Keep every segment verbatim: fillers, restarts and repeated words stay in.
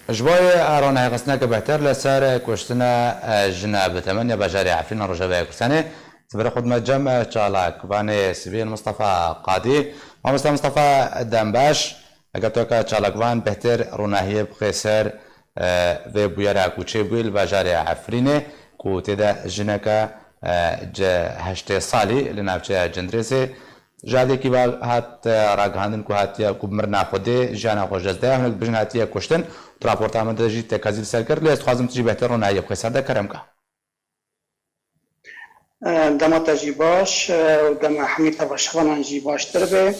Ji bo yê ronahîxistineke bêhtir li ser kuştina jina bi temenê bajarê Efrîna Rojavayê Kurdistanê, sibirê xwe dime cem çalakvanê sivîl Mistefa Qadî. Mamoste Mistefa, dem baş. Eger tu weke çalakvan bêhtir ronahiyê bixê ser vê bûyera ku çêbûyî li bajarê Efrînê, ku tê de jineke heştê salî li navçeya Cindirêsê, ji aliyekî ve hat ragihandin ku hatiye, ku bi mirina Xwedê jiyana xwe ji dest daye, hinek bi jin hatiye kuştin. Tu raporta min de jî tekezî li ser kir, lê ez dixwazim tu jî bêhtir ronahiyê bixê ser de, kerem ke. Dema te jî baş û dema hemî tevaşevanan jî baştir be.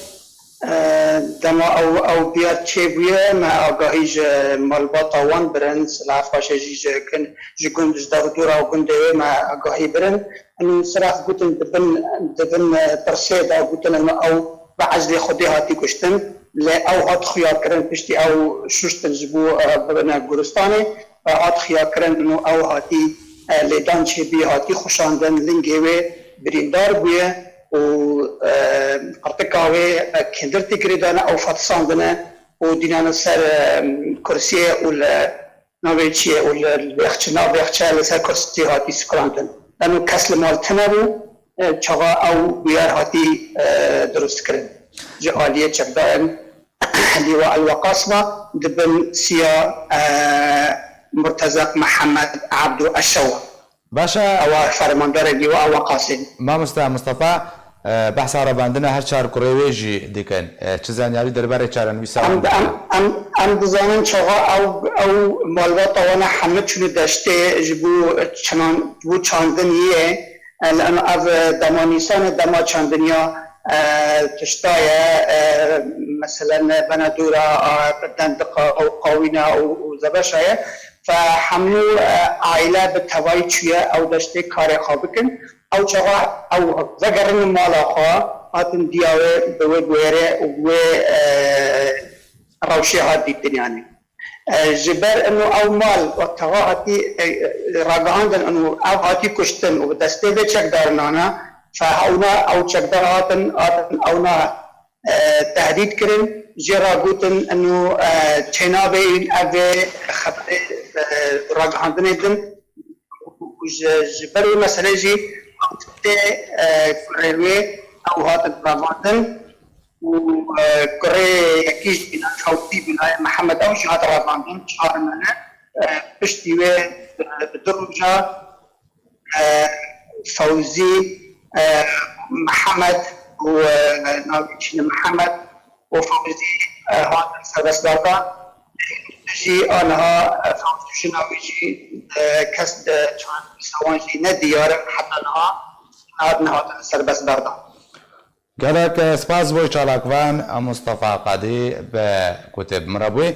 Dema ew, ew biyar çêbûye, me agahî ji malbata wan birin, silav xweşe jî ji kin, ji gund, ji dev û dora gundê wê me agahî birin. Û silav gotin di bin, di bin, e, pirsê de gotin, û ew bi eclê Xwedê hatî kuştin. Lê ew hat xuyakirin, piştî ew şuştin ji bo, e, bibine goristanê, e, hat xuyakirin û ew hatî, e, lêdan çêbî, hatî xuşandin, lingê wê birîndar bûye û, e, qirtika wê, e, kêndir tê girêdane, ew fetisandine û dînane ser, e, kursiyê û li navê çi ye û li, li bêxçe, nav bêxçe li ser kursî hatî sikilandin. Lano kes li mal tune bû, e, çaxa ew bûyer hatî, e, dirustkirin. Ji aliyê çekdarin Lîwa El Weqas ve di bin siya, e, Murtezeq Mihemed Ebdo Eşewa. Baş e. Ewa fermandarê Lîwa El Weqasê. Mamoste Mustafa, e, behsa revandina her çar kurê wê jî dikin. E, çi zanyarî derbarê çarenivîsa wan dikin? Em, em, em dizanin çaxa ew, ew malbata wan hemî çûne deştê ji bo çinan, ji bo çandiniyê. E, li em ev dema nîsan e, dema çandiniya, e, tişta ye, e, meselen, bena dora, e, dendiqa û qawîna û, û zebeşa ye. Fe hemû, e, aîle bi tevayî çûye ew deştê karê xwe bikin. Ew çaxa ew vegerin mala xwe, hatin diya wê bi wê bûyerê û bi wê, e, rewşê hat dîtin yanî. E, ji ber ino ew mal û tewa hatî, e, ragihandin û ew hatî kuştin û bi destê vê çekdarinan e, fe ewna ew çekdar hatin, hatin ewna, e, tehdîd kirin, jê re gotin ino, e, çênabê evê xeberê, e, ragihandinê din û ji, ji ber wê meselê jî tê, e, kurê wê ew hatin revandin û, e, kurê yekî jî Fewzî Bilayê Mihemed ew jî hat revandin, çar mene. E, piştî wê, e, bi du roja, e, Fewzî, e, Mihemed û, e, navê çi ne Mihemed û Fewzî, e, hatin serbestberdan. Jî aniha, e, Fewzî jina wî jî, e, kes, e, çarenivîsa wan jî ne diyar in heta niha, niha nehatin serbestberdan. Gelek, e, spas bo çalakvan Mustafa Qadî be ku tê bi min re bûyî.